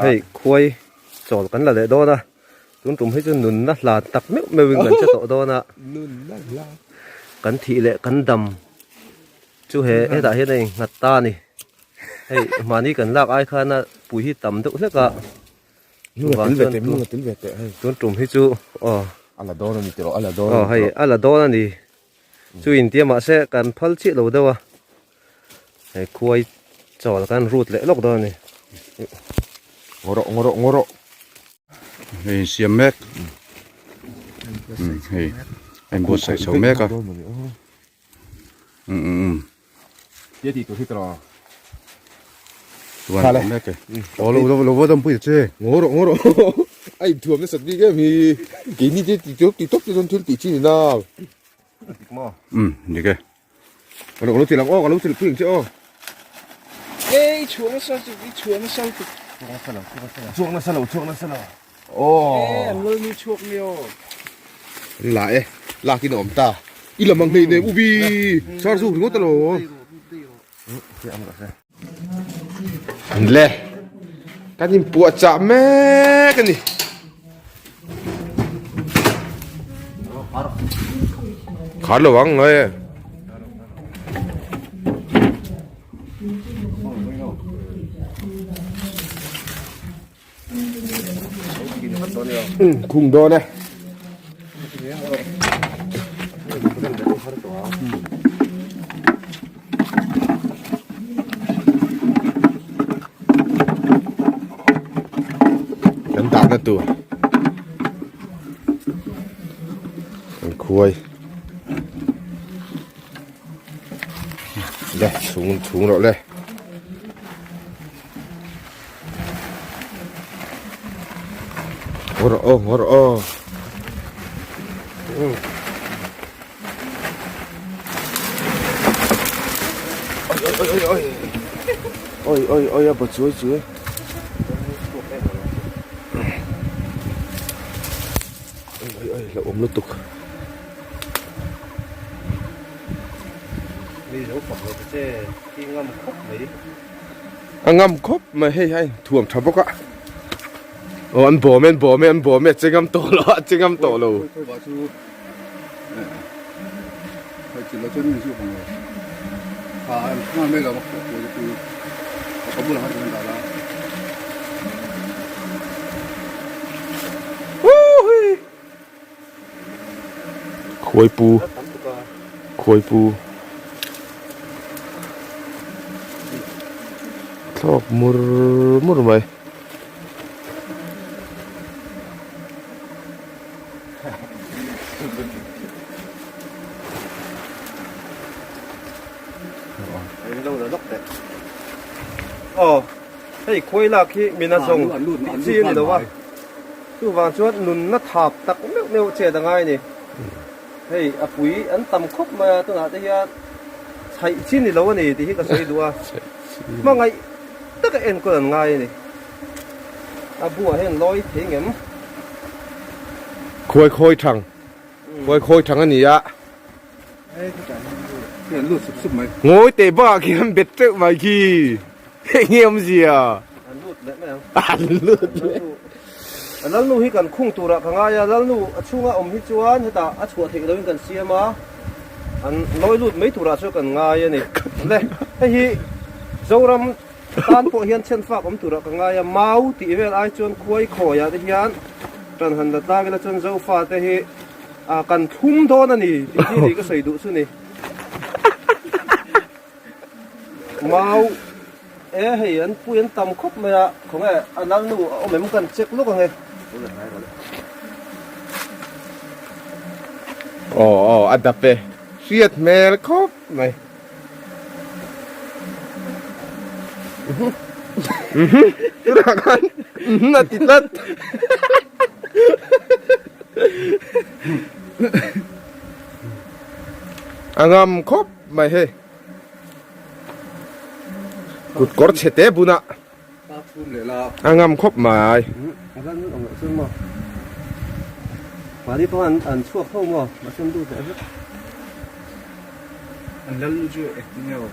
Hei khuai chawl kan la leh dawn a, tun tum hi chu nunna hlan tak meuh meuhin kan che tawh dawn a. Nunna hlan. Kan thih leh kan dam chu he hetah hian a innghat ta a ni. Hei mahni kan lak ai khan a pui hi tam deuh hlek a. Chuvang chuan tun tum hi chu aw. A la dawn a ni tiraw a la dawn a ni tiraw. Aw hei a la dawn a ni. Chu intia mahse kan phal chiah lo deuh a. Hei khuai chawl kan rut leh lawk dawn a ni. Ngawrawh ngawrawh ngawrawh. Hei insiam mek. Hei a inbuatsaih chho mek a. Um um um. Tia tih tur hi tiraw. Chuan awm mek e. Aw lo lo lo va dampui ta che. Ngaw rawh ngaw rawh. A inthuam nasat bik em hi. Keini te ti tawp ti tawp te chuan thil tih chi ni na. Dik maw? Um dik e. Ka lo ti lang aw ka lo ti pui ang che aw. Ei chhuah nasa chu i chhuah nasa lutuk. Chhuak nasa lo chhuak nasa lo. Chhuak nasa lo chhuak nasa lo. Aw. E an lo ni chhuak nge aw. An la e, lak in a awm ta. I lam ang hlei nem ubi. Sar zuk ringawt alo. An le. Kan in puah chah mek ani. Khar lo ang ngai e. Khung dawn e. Kan dahna tur kan khuai le chhung chhung rawh le. Ngawr aw ngawr aw. Oi oi oi oi. Oi oi oi a ba chuai chuai. Oi oi oi la awm lutuk. Mi lo fak lo che khi ngam khawp mai. A ngam khawp mai hei hei thuam tha bawk a aw an bawm e an bawm e an bawm e a che ngam tawh lo a che ngam tawh lo. Khuaipu khuaipu thlawk mur mur mai. Aw hei khuai lak hi mina zawng tih chi a ni lo a. Chuvang chuan nunna thap tak meuh meuh chet a ngai a ni. Hei a pui an tam khawp mai a, tunah te hian chhaih chi ni lo a ni tih hi ka sawi duh a, hmangaih taka enkawl an ngai a ni. A buah hian lawi thei ngem? Khuai khawi thang, khuai khawi thang a ni a. Ngawi teh bakah khian bet teuh mai khi. Hei nge awmzia? An lut leh mai ang. An lut leh. A lalnu hi kan khung turah ka ngai a, lalnu a chhunga awm hi chuan hetah a chhuah theih loin kan siam a, an lawi lut mai turah chuan kan ngai a ni. Le, hei hi Zoram tan pawh hian chhenfak awm turah ka ngai a, mau tih vel ai chuan khuai khawiah te hian tan han la tlang ila chuan Zofa te hi kan thlum dawn a ni tih hi ni ka sawi duh chu ni. Mau e hei an pui an tam khawp mai a khawnge a lalnu a awm em kan check lawk ange. Aw aw a dap e hriat hmel khawp mai. Tunah khan a ti tlat. A ngam khawp mai hei. Kut kawr chhe te bun a. A ngam khawp mai. Mahni pawh an an chhuak tho maw mahse an lut leh vek. An lal nu chu engtin nge aw?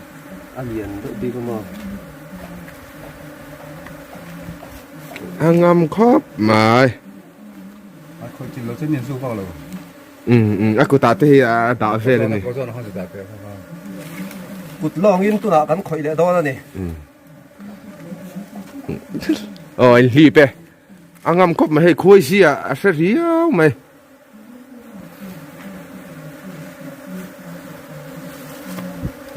A lian deuh bik a maw? A ngam khawp mai. A khawih chin lo chen in zu vak lo. Um um a kutah te hi a dah vel a ni. Kut lawngin tunah kan khawih leh dawn a ni. Aw in hlip e. A ngam khawp mai hei khuai zia a hre riau mai.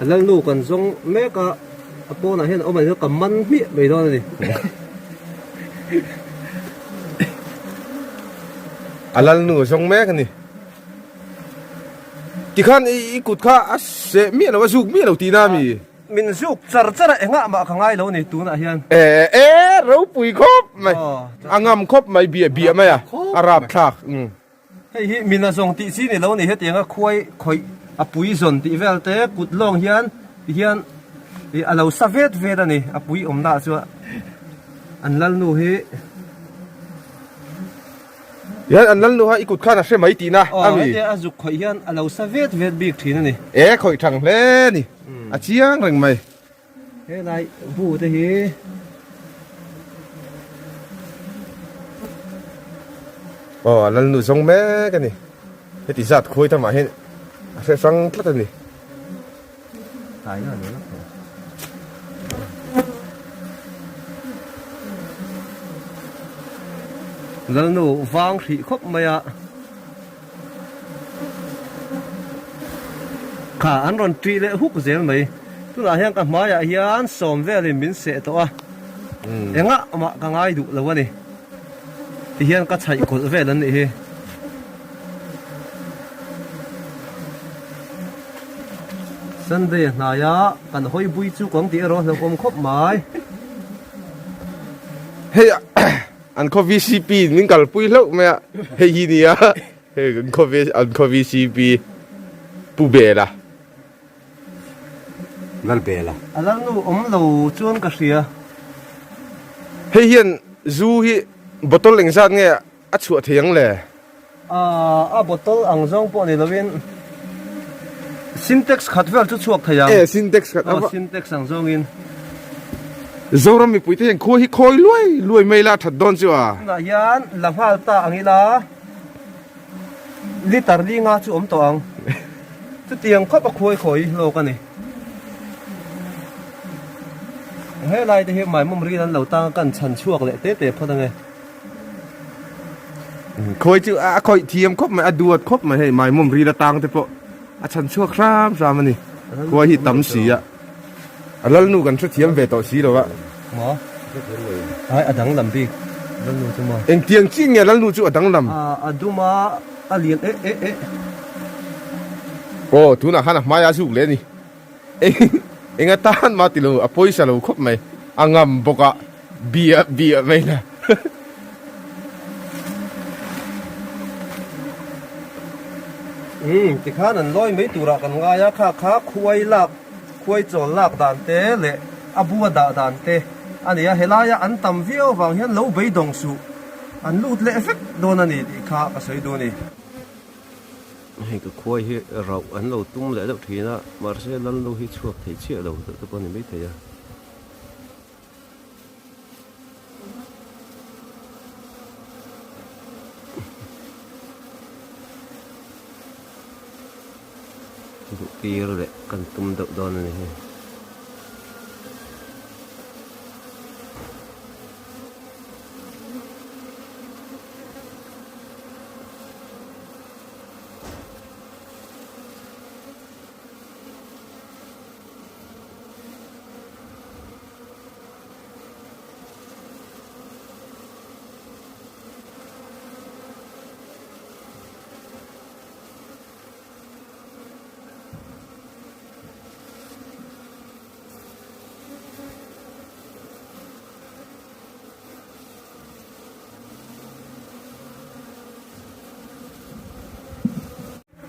A lalnu kan zawng mek a, a pawnah hian a awm a ni ka man hmiah mai dawn a ni. A lalnu a zawng mek a ni. Tikhan i kut kha a seh miah lo a zuk miah lo tihna a mi? Min zuk char char a engah mah ka ngai lo ni tunah hian. E e ropui khawp mai a ngam khawp mai biah biah mai a a rap thlak umm. Hei hi min a zawng tih chi ni lo ni hetiang a khuai khawih a pui zawn tih vel te kut lawng hian ti hian ih a lo sa vet vet a ni a pui awmna ah chuan an lalnu hi. Hian an lalnu kha i kut khan a hre mai tihna a mi. Aw hetia a zuk khawih hian a lo sa vet vet bik thin a ni. E khawih thang hle a ni. A chiang reng mai. Helai bu te hi. Aw a lalnu zawng mek a ni. Heti zat khuai tamah hian a hre hrang tlat a ni. Lalnu vang hrih khawp mai a. Kha an rawn ṭih leh huk zel mai. Tunah hian ka hmaiah hian sawm velin min seh tawh a. Engah mah ka ngai duh lo a ni. Tihian ka chhaih kawlh vel an nih hi. Sunday a hnai a, kan hawi bui chu kawng tih erawh hlauhawm khawp mai. Hei an khaw VCP in min kalpui hlauh mai a, hei hi nia hei an khaw an khaw VCP Pu Bela. Lal Bela. A lalnu awm lo chuan ka hria. Hei hian zu hi bottle engzat nge A chhuah thei ang le. A bottle ang zawng pawh ni lovin Sintex khat vel chu chhuak thei ang. E Sintex khat a. Sintex ang zawngin. Zoram mipui te hian khua hi khawi luai luai mai la that dawn chu a. Tunah hian la nghal ta ang ila liter li nga chu awm tawh ang. Chutiang khawp a khuai khawi hlawk a ni. Helai te hi Maimawm rin an lo tang a kan chhan chhuak leh te te phawt ange. Khawi chu a khawih thiam khawp mai a duat khawp mai hei maimawm ril atang te pawh a chhan chhuak hram hram a ni khua hi tam si a a lalnu kan hrethiam ve tawh si lo a maw ai a danglam bik lalnu chu maw engtiang chin nge lalnu chu a danglam a a dum a a lian eh eh eh aw tunah khan a hmai a zuk leh a ni eng atan mah ti lo a pawisa lo khawp mai a ngam bawk a. Bia bia mai la. Umm tikhan an lawi mai turah kan ngai a, kha kha khuai lak khuai chawl lak dan te leh a bua dah dan te a ni a, helaia an tam viau avang hian lo beidawng suh an lut leh vek dawn a ni tih kha ka sawi duh a ni. Hei ka khuai hi rauh an lo tum leh deuh thin a, mahse lalnu hi chhuak thei chiah lo deuh te pawh a ni maithei a. Duh tir leh kan tum deuh dawn a ni hei.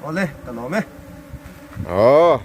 Awle, ka lawm e. Aww.